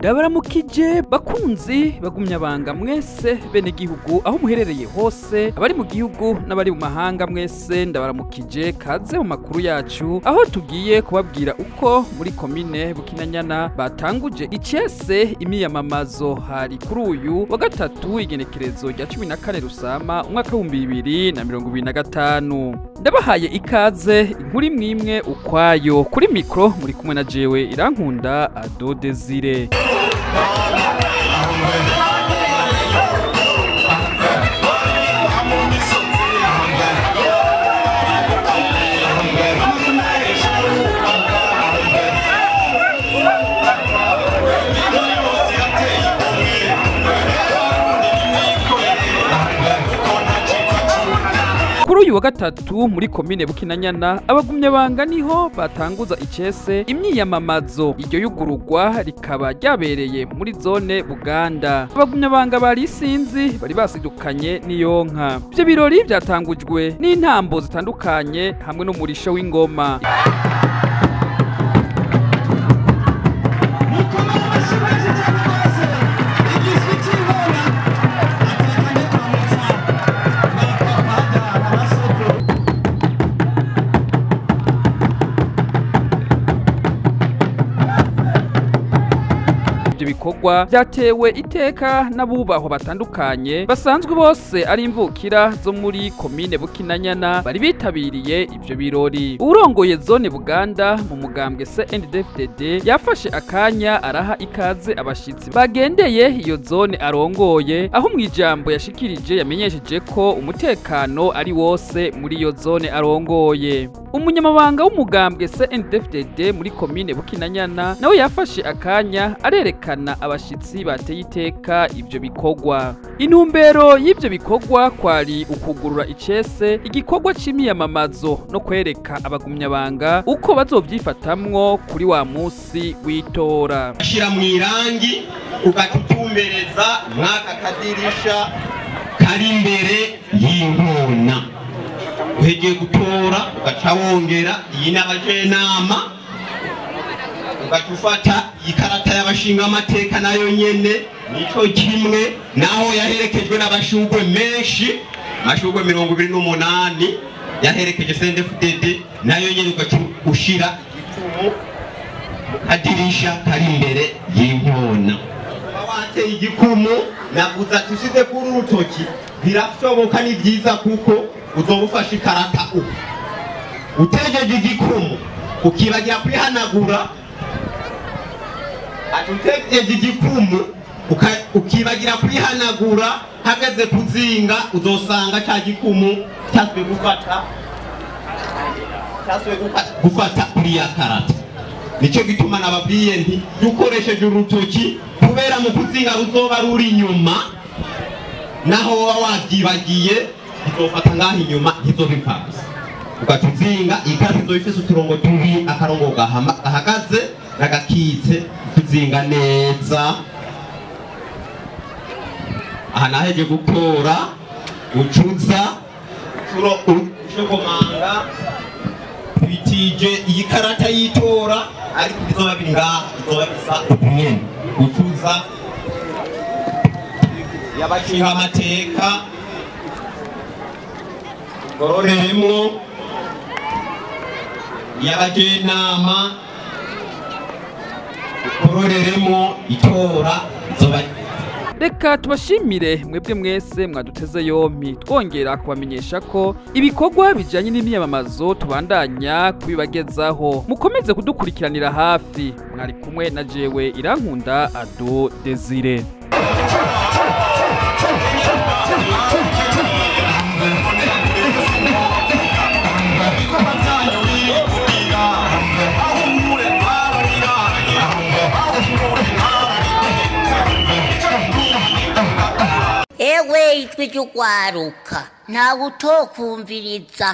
Ndabaramukije bakunzi bagumya banga mwese bene gihugu aho muherereye hose, abari mu gihugu n'abari mu mahanga mwese ndabaramukije. Kaze mu makuru yacu aho tugiye kubabwira uko muri komine Bukinanyana batanguje icese imiyamamazo. Hari kuri uyu wa gatatu igenekerezo rya 14 Rusama umwaka 2025. Ndabahaye ikaze inkuru imwe ukwayo. Kuri mikro muri kumwe na jewe Irankunda Ado Desire. Kuri uyu wa gatatu muri komine Bukinanyana abagumya banga niho batanguza icese imyiyamamazo. Iryo yugururwa rikaba ryabereye muri zone Buganda. Abagumya banga bari isinzi bari basidukanye n'iyonka. Ivyo birori byatangujwe n'intambo zitandukanye hamwe n'umurisho w'ingoma. Ibikorwa byatewe iteka n'abubahwa batandukanye basanzwe bose ari imvukira zo muri komine Bukinanyana bari bitabiriye ivyo birori. Urongoye zone Buganda mu mugambwe CNDD-FDD yafashe akanya araha ikaze abashitsi bagendeye iyo zone arongoye, aho mu ijambo yashikirije yamenyesheje ko umutekano ari wose muri iyo zone arongoye. Umunyamabanga w'umugambwe CNDD-FDD muri komine Bukinanyana nawe yafashe akanya arerekana abashitsi bateye iteka ivyo bikorwa. Intumbero y'ivyo bikorwa kwari ukugurura icese igikorwa c'imiyamamazo no kwereka abagumyabanga uko bazovyifatamwo kuri wa musi w'itora. Ashira mu irangi ugatutumbereza mwaka kadirisha kari imbere y'inkona, uhegeye gutora ugaca wongera iyi n'abajenama, ugaca ufata ikarata y'abashinga amateka nayo nyene nico kimwe, naho yaherekejwe n'abashugwe menshi, amashugwe 28 yaherekeje CNDD-FDD, nayo nyene ugaca ushira igikumu mu kadirisha kari imbere y'inkona. Wateye igikumu navuze ati usize kuri urutoki birashoboka, ni vyiza kuko uzobufasha ikarata uko utejeje igikumu ukibagira kwihanagura. Utejeje igikumu ukibagira kwihanagura, hageze kuzinga uzosanga ca gikumu cyasubiye gufata kuri ya karata. Nico gituma nababwiye nti dukoresheje urutoki, kubera mu kuzinga ruzoba ruri inyuma, naho woba wavyibagiye izofata ngaho inyuma ntizobipfa gusa. Ugaca uzinga ikarata izoba ifise uturongo tubiri, akarongo gahagaze n'agakitse, kuzinga neza. Aha naheje gutora ucuza ushogomanga bitije iyi karata y'itora, ariko bizoba biri ngaha bizoba bisa ukumwe. Ucuza y'abashinga amateka gororeremwo, y'abajenama gororeremwo itora zoba. Reka tubashimire mwebwe mwese mwaduteze yompi, twongera kubamenyesha ko ibikorwa bijanye n'imyamamazo tubandanya kubibagezaho. Mukomeze kudukurikiranira hafi. Mwari kumwe na jewe Irankunda Ado Desire. Ewe ijwi ry'ugwaruka ntawe utokumviriza.